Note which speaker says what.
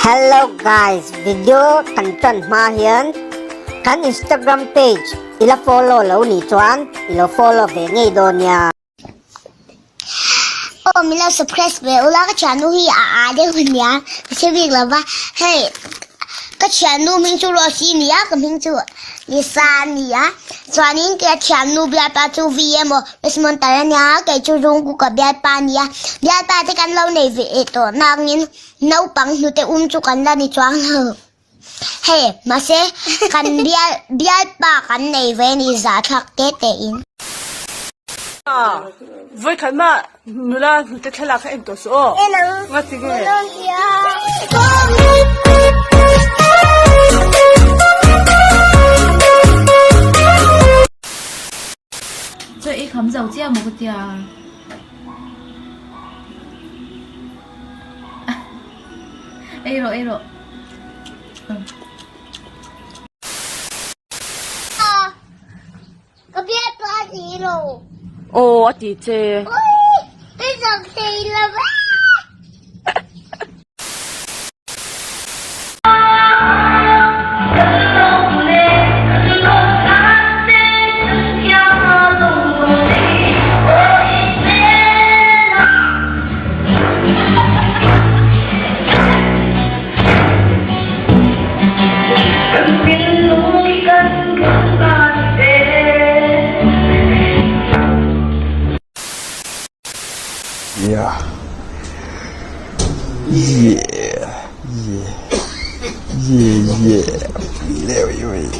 Speaker 1: Hello guys, video kan tan hma hian kan Instagram page ila follow lo ni chuan ilo follow ve ngei dawn nia.
Speaker 2: Aw min lo surprise ve ula ka thiannu hi a a deuh ania ka hre bik lo va hei ka thiannu hming chu Rose i nia ka hming chu Lisa a nia chuanin kei a thiannu bialpa chu V emaw Richmond tar ania kei chu Jungkook a bialpa ania bialpa te kan lo nei ve tawh nangin naupang hnute um chu kan la ni chuang lo. Hei, mahse kan bial bialpa kan nei ve ni zahthlak te te in.
Speaker 3: Vawikhat mah nula hnute thlalak kha en tawh suh aw.
Speaker 2: En ang.
Speaker 3: Nga ti nge?
Speaker 4: Chaw i kham zo chiah maw ka tia? Ei rawh ei rawh.
Speaker 2: Ka biak pawh a ti lo.
Speaker 3: Aw a ti che.
Speaker 2: Ui, i zak thei lo e.
Speaker 5: Yeah. Yeah. Yeah. Yeah, yeah. Yeah.